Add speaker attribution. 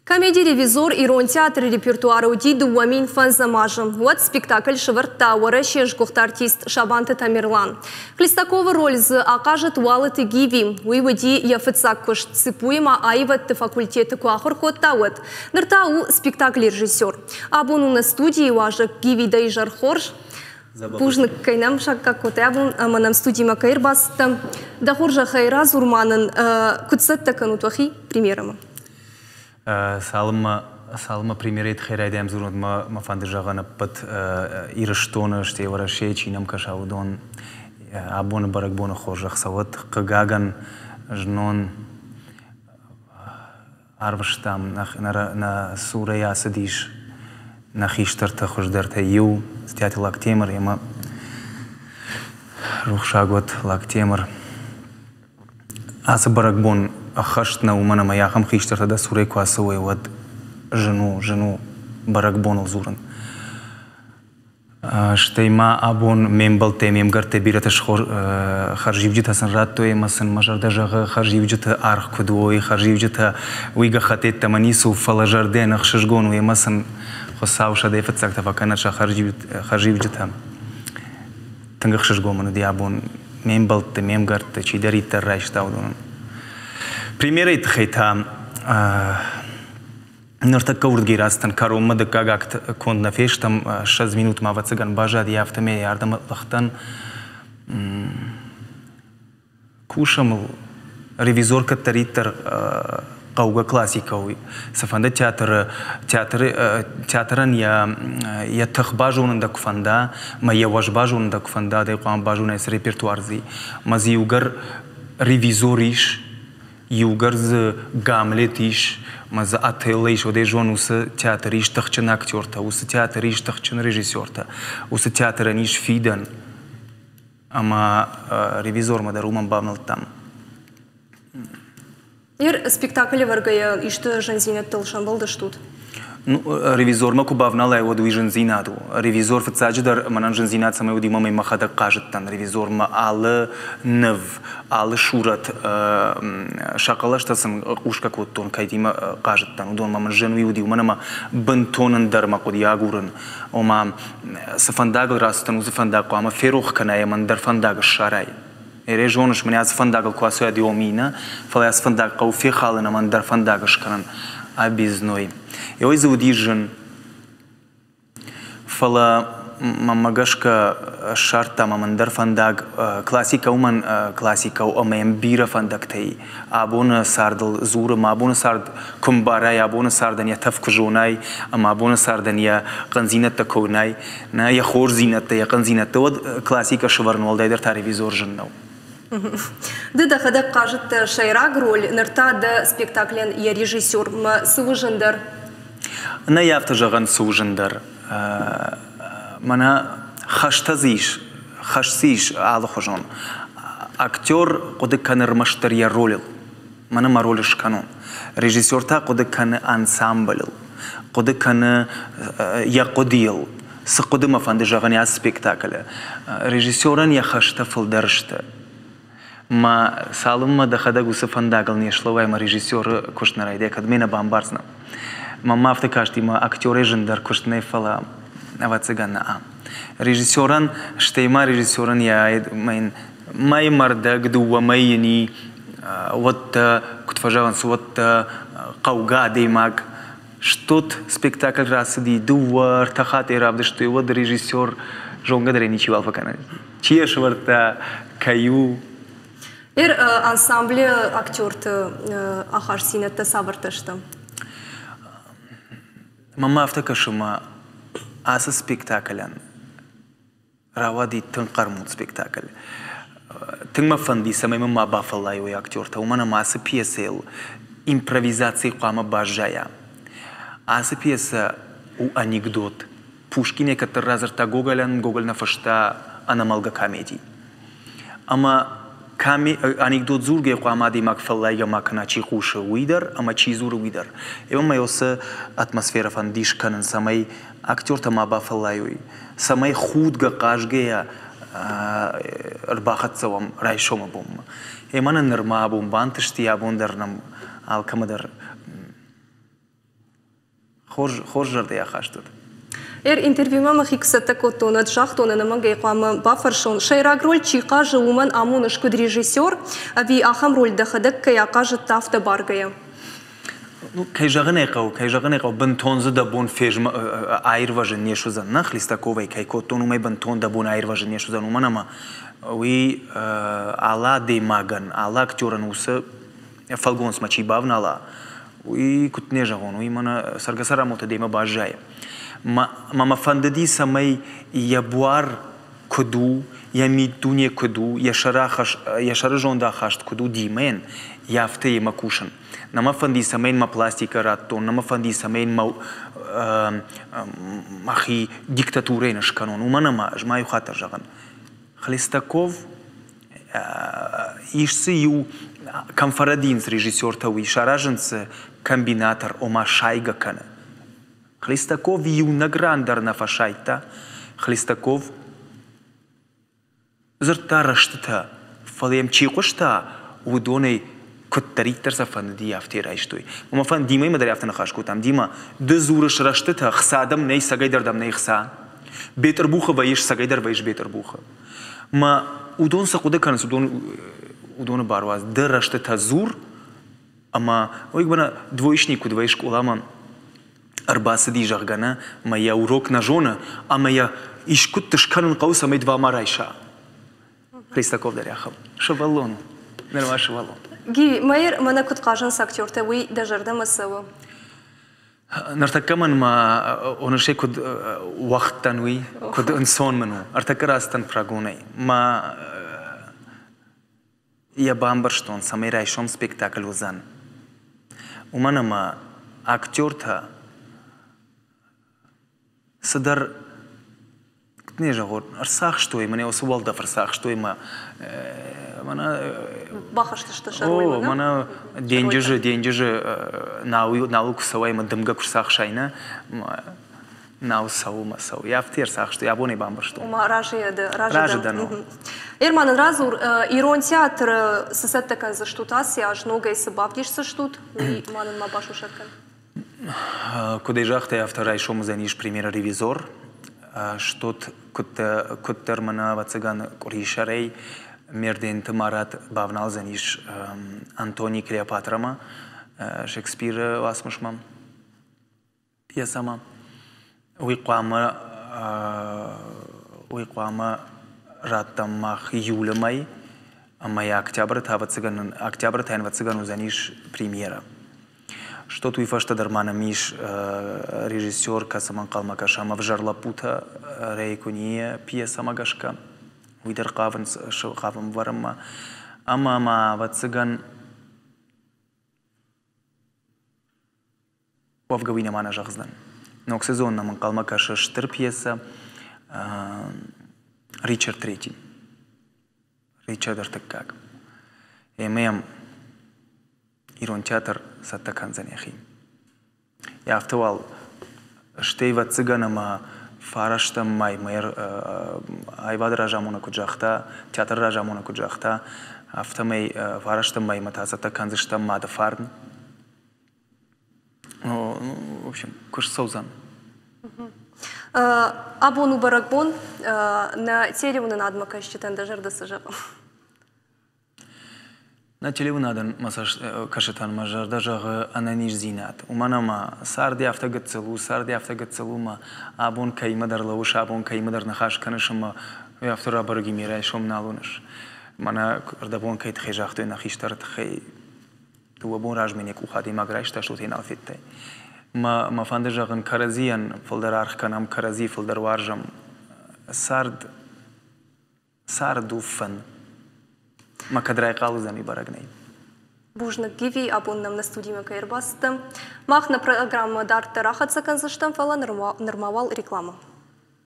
Speaker 1: Комеди «Ревизор» ирон театры репертуары уыди 2005 азы. Уӕд спектакль сӕвӕрдта Уӕрӕсейы сгуыхт артист Сабанты Тамерлан. Хлестаковы роль дзы ахъазыд Уалыты Гиви. Уый уыди йӕ фыццаг куыст, ЦИПУ-йы ма аивӕдты факультеты куы ахуыр кодта, уӕд. Ныр та у спектаклы режиссер. Абон у нӕ студийы уазӕг Гиви, дӕ изӕр хорз. Бузныг, кӕй нӕм саккаг кодтай абон ӕмӕ нӕм студимӕ кӕй ӕрбацыдтӕ. Дӕ хорзӕхӕй радзур ма нын, куыд цӕттӕ кӕнут уӕхи премьерӕмӕ?
Speaker 2: Цалынмӕ цалынмӕ премьерӕйы тыххӕй райдайӕм дзурын, мӕ фӕнды зӕгъын ӕппӕт Ирыстоны, стӕй Уӕрӕсейы чи нӕм кӕса, уыдон абоны бӕрӕгбоны хорзӕх цӕуӕд. Хъыгагӕн, знон арвыстам, нӕ цурӕй ацыдис нӕ хистӕртӕ хуыздӕртӕй иу, Стӕты Лактемыр ӕмӕ рухсаг уӕд Лактемыр. Ацы бӕрӕгбон ӕххӕст нӕу, уымӕн ӕмӕ ахӕм хистӕртӕ дӕ цурӕй куы ацӕуой, уӕд зын у, зын у бӕрӕгбоныл дзурын. Стӕй ма абон ме мбӕлттӕ, ме мгӕрттӕ бирӕтӕ хӕрзиуджытӕ сын радтой ӕмӕ сын мӕ зӕрдӕ зӕгъы, хӕрзиуджыты аргъ куыд уой, хӕрзиуджытӕ уый гӕххӕтт йеддӕмӕ ницы у, фӕлӕ зӕрдӕйӕн ӕхсызгон у ӕмӕ сын Хуыцау сӕдӕ фыццӕгтӕ фӕкӕнӕд сӕ хӕрзиуджытӕ. Тынг ӕхсызгон мын уыди абон ме мбӕлтты, ме мгӕртты, чидӕриддӕр райста, уыдонӕн. Премьерӕйы тыххӕй та ныртӕккӕ уырдгӕй рацыдтӕн кӕронмӕ дыккаг акт конд нӕ фестӕм, 20 минутмӕ ӕвӕццӕгӕн баззади, афтӕмӕй ардӕм лыгътӕн. Кусӕм ыл. Ревизор кӕддӕриддӕр хъӕугӕ классикӕ у. Цыфӕнды театры, театры, театрӕн йӕ, йӕ тых базонын дӕ куы фӕнда, мӕ йӕ уӕз базонын дӕ куы фӕнда, дӕ хъуамӕ базонай цы репертуар дзы и. Мӕ дзы иугӕр ревизор ис, иугӕр дзы Гамлет ис, мӕ дзы Отелло ис, уӕд ӕй зон, уыцы театр ис тыхджын актертӕ, уыцы театр ис тыхджын режиссертӕ, уыцы театрӕн ис фидӕн. Ӕмӕ ревизормӕ дӕр уымӕн бавнӕлдтам.
Speaker 1: Ир спектакль ӕвӕргӕйӕ исты зындзинӕдтыл сӕмбӕлдыстут?
Speaker 2: Ну, ревизормӕ куы бавналай, уӕд уый зындзинад у. Ревизор фыццаджыдӕр мӕнӕн зындзинад цӕмӕй уыди, уымӕн мӕхӕдӕг хъазыдтӕн. Ревизормӕ алы ныв, алы сурӕт сӕ хъӕлӕстӕ сын хъусгӕ кодтон, кӕйтимӕ хъазыдтӕн, уыдонмӕ мын зын уый уыди, уымӕн ӕмӕ бынтон ӕндӕр мӕ хъуыди агурын. Ома, цы фӕндагыл рацыдтӕн, уыцы фӕндаг хъуамӕ ферох кӕнай ӕмӕ ӕндӕр фӕндаг ссарай. Эре зоныс, мӕнӕ ацы фӕндагыл куы ацӕуа Диомина, фӕлӕ ацы фӕндаг хъӕуы фехалын ӕмӕ ӕндӕр фӕндаг скӕнын. Объездной. Ой дзы уыди зын. Фӕлӕ мӕнмӕ гӕсгӕ ссардтам ӕм ӕндӕр фӕндаг. Классикӕ уымӕн классикӕ у ӕмӕ йӕм бирӕ фӕндӕгтӕ и. Абоны цардыл дзуры ӕмӕ абоны цард куы мбарай, абоны цардӕн йӕ тӕф куы зонай ӕмӕ абоны цардӕн йӕ хъӕндзинӕдтӕ куы уынай, нӕ йӕ хорздзинӕдтӕ, йӕ хъӕндзинӕдтӕ, уӕд классикӕ сӕвӕрын уӕлдайдӕр та ревизор зын нӕу.
Speaker 1: Ды дӕхӕдӕг хъазыдтӕ сӕйраг роль, ныр та дӕ спектаклӕн йӕ режиссермӕ цы у зындӕр?
Speaker 2: Нӕй афтӕ зӕгъӕн, цы у зындӕр. Мӕнӕ хӕстӕ дзы ис, хӕс дзы ис алыхуызон. Актер хъуыды кӕны ӕрмӕстдӕр йӕ ролыл. Мӕнӕ мӕ роль скӕнон. Режиссер та хъуыды кӕны ансамблыл, хъуыды кӕны йӕ хъуыдыйыл, цы хъуыды мӕ фӕнды зӕгъын ацы спектаклы. Режиссерӕн йӕ хӕстӕ фылдӕр сты. Мӕ цалынмӕ дӕхӕдӕг уыцы фӕндагыл не слӕууай мӕ режиссеры куыст нӕ райдайа, кӕд мӕ нӕ бамбардзынӕ. Мӕнмӕ афтӕ касти, мӕ актерӕй зындӕр куыст нӕй, фӕлӕ ӕвӕццӕгӕн нӕ. Режиссерӕн, стӕй ма режиссерӕн йӕ мӕй мӕрдӕг, дыууӕ мӕйы йын и, уӕдта, куыд фӕзӕгъынц, уӕдта хъӕугӕ адӕймаг. Стут спектакль рацыди, дыууӕ, ӕртӕ хатты равдыстой, уӕд режиссер зонгӕ дӕр ӕй ничиуал фӕкӕны. Чи йӕ сӕвӕрдта, кӕй у?
Speaker 1: Ир ансамблы актерты ахастдзинӕдтӕ цавӕртӕ сты?
Speaker 2: Мӕнмӕ афтӕ кӕсы, ӕмӕ ацы спектаклӕн рауади тынг хъӕрмуд спектакль. Тынг мӕ фӕнди, цӕмӕй мын ма бафӕллайой актертӕ, уымӕн ӕмӕ ацы пьесӕйыл импровизаци хъуамӕ баззайа. Ацы пьесӕ у анекдот. Пушкин кӕддӕр радзырдта Гоголӕн, Гоголь нӕ фыста ӕнӕмӕлгӕ комеди. Ӕмӕ анекдот дзургӕ хъуамӕ адӕймаг фӕллайгӕ ма кӕна, чи хъусы, уый дӕр ӕмӕ чи дзуры, уый дӕр. Ӕмӕ мӕ уыцы атмосферӕ фӕндис кӕнын, цӕмӕй актертӕ ма бафӕллайой, цӕмӕй худгӕ, хъазгӕйӕ ӕрбахӕццӕ уӕм райсомы бонмӕ. Ӕмӕ нын нырма абон бантысти, абон дӕр нӕм алкӕмӕ дӕр. Хорз, хорз зӕрдӕйы ахаст уыд.
Speaker 1: Интервьюмӕ мӕхи куы цӕттӕ кодтон, уӕд загътон, ӕнӕмӕнгӕй хъуамӕ бафӕрсон, сӕйраг роль чи хъазы, уымӕн амоныс куыд режиссер, ӕви ахӕм роль дӕхӕдӕг кӕй ахъазыдтӕ, афтӕ баргӕйӕ?
Speaker 2: Ну, кӕй зӕгъын ӕй хъӕуы, кӕй зӕгъын ӕй хъӕуы, бынтон дзы дӕ бон фезмӕ аирвӕзын не суыдзӕн. Нӕ Хлестаковӕй кӕй кодтон, уымӕй бынтон дӕ бон аирвӕзын не суыдзӕн, уымӕн ӕмӕ уый алы адӕймагӕн, алы актерӕн уыцы фӕлгонцмӕ чи бавнала, уый куыд не зӕгъон, уый мӕнӕ цӕргӕ-цӕрӕнбонты демӕ баззайы. Мӕ мӕ фӕндыди, цӕмӕй йӕ буар куыд у, йӕ миддуне куыд у, йӕ сӕры зондахаст куыд у Димӕйӕн, йӕ афтӕ йемӕ кусын. Нӕ мӕ фӕнди, цӕмӕй мӕ пластикӕ радтон, нӕ мӕ фӕнди, цӕмӕй мӕ мӕхи диктатурӕйӕн скӕнон, уымӕн ӕмӕ ӕз ма иу хатт дӕр зӕгъын, Хлестаков ис дзы иу кӕм фӕрӕдийынц режиссертӕ, уый саразынц дзы комбинатор, ома сайгӕ кӕны. Хлестаков иунӕг ран дӕр нӕ фӕсайдта. Хлестаков дзырдта рӕстытӕ, фӕлӕ йӕм чи хъуыста, уыдонӕй куыддӕриддӕр сӕ фӕндыди, афтӕ райстой. Мӕ фӕнд Димӕимӕ дӕр афтӕ ныхас кодтам. Дима, ды дзурыс рӕстытӕ, хца дӕм нӕй, цӕгӕйдӕр дӕм нӕй хца. Бетъырбухы вӕййыс, цӕгӕйдӕр вӕййыс Бетъырбухы. Мӕ уыдон цы хъуыды кӕнынц, уыдон уыдоны бар уадз. Ды рӕстытӕ дзур, ӕмӕ уый мӕнӕ двоечник куыд вӕййы скъоламӕ ӕрбацыди, зӕгъгӕ, нӕ, мӕ йӕ урок нӕ зоны, ӕмӕ йӕ искуыдты скӕнын хъӕуы, цӕмӕй два ма райса. Хлестаков дӕр ахӕм. Сывӕллон у. Нырма сывӕллон.
Speaker 1: Гиви, Майер, мӕнӕ куыд хъазынц актертӕ, уый дӕ зӕрдӕмӕ цӕуы?
Speaker 2: Ныртӕккӕ мӕнмӕ онысӕй куыд уӕгъд дӕн, уый, куыд ӕнцон мын у. Ӕртӕккӕ рацыдтӕн прогонӕй. Мӕ йӕ бамбӕрстон, цӕмӕй райсом спектакль уыдзӕн. Уымӕн ӕмӕ актертӕ цыдӕр куыд не зӕгъон, ӕрцахстой мӕнӕ уыцы уӕлдӕф ӕрцахстой мӕ мӕнӕ
Speaker 1: бахызтысты сӕ рольмӕ.
Speaker 2: Мӕнӕ денджызы денджызы науыл науыл куы цӕуай ӕмӕ дымгӕ куы рцахсай нӕ нау цӕуы мӕ цӕуы. Афтӕ ӕрцахстой, абонӕй бамбӕрстон.
Speaker 1: Ома разыйӕ дӕ
Speaker 2: разы дӕн.
Speaker 1: Ерман, радзур, ирон театры цы цӕттӕ кӕндзыстут ацы аз, ногӕй цы бавдисдзыстут, уый ма нын ма басусӕг кӕн.
Speaker 2: Куыд ӕй загътай, афтӕ райсом уыдзӕнис премьера «Ревизор». Стут куыддӕр мӕнӕ, ӕвӕццӕгӕн, къуырисӕрӕй Мерденты Марат бавналдзӕнис Антони Клеопатрамӕ, Шекспиры уацмысмӕ, пьесӕмӕ. Уый хъуамӕ уый хъуамӕ раттӕм мах июлы мӕй, ӕмӕ йӕ октябры та, ӕвӕццӕгӕн, октябры та, ӕвӕццӕгӕн, уыдзӕнис премьерӕ. Что уый фӕстӕ дӕр ма нӕм ис режиссер, кӕцымӕ ӕнхъӕлмӕ кӕсӕм ӕвзӕр лӕппутӕ Рейкунийы пьесӕмӕ гӕсгӕ. Уый дӕр хъавынц хъавӕм вӕрынмӕ. Ӕмӕ ма, ӕвӕццӕгӕн, уӕвгӕ уый нӕма нӕ зӕгъдзынӕн. Ног сезон нӕм ӕнхъӕлмӕ кӕсы стыр пьесӕ Ричард Третий. Ричард Ӕртыккаг. Ӕмӕ йӕм ирон театр цӕттӕ кӕндзӕн йӕхи. Афтӕ уал стӕй ӕвӕццӕгӕн ӕмӕ фарӕстӕм маймӕ аивады разамонӕг куыд загъта, театры разамонӕг куыд загъта, афтӕмӕй фарӕстӕм мӕймӕ та цӕттӕ кӕндзыстӕм Мады фарн. Ну, в общем, куыст цӕудзӕн.
Speaker 1: Абон у бӕрӕгбон. Нӕ телеуынынадмӕ кӕсджытӕн дӕ зӕрдӕ цы зӕгъы?
Speaker 2: Нӕ телеуынадӕн мӕ цӕст кӕсытӕн мӕ зӕрдӕ зӕгъы ӕнӕниздзинад. Уымӕн ӕмӕ цард афтӕ гыццыл у, цард афтӕ гыццыл у, ӕмӕ абон кӕимӕдӕр лӕууыс, абон кӕимӕдӕр ныхас кӕныс ӕмӕ уый афтӕ рабӕрӕг и ме райсом нал уыныс. Мӕнӕ ӕрдӕбон кӕй тыххӕй загътой нӕ хистӕры тыххӕй, дыууӕ бон размӕ не къух адӕймаг райста, стӕй нал федтай. Мӕ, мӕ фӕнды зӕгъын, кӕрӕдзийӕн фылдӕр аргъ кӕнӕм, кӕрӕдзи фылдӕр уарзӕм. Цард Цард у фын. Мӕ кӕд райхъал уыдзӕн, бӕрӕг нӕй.
Speaker 1: Бузныг, Гиви, абон нӕм нӕ студимӕ кӕй ӕрбацыдтӕ. Мах нӕ программӕ дарддӕр ахӕццӕ кӕндзыстӕм, фӕлӕ нырма уал реклама.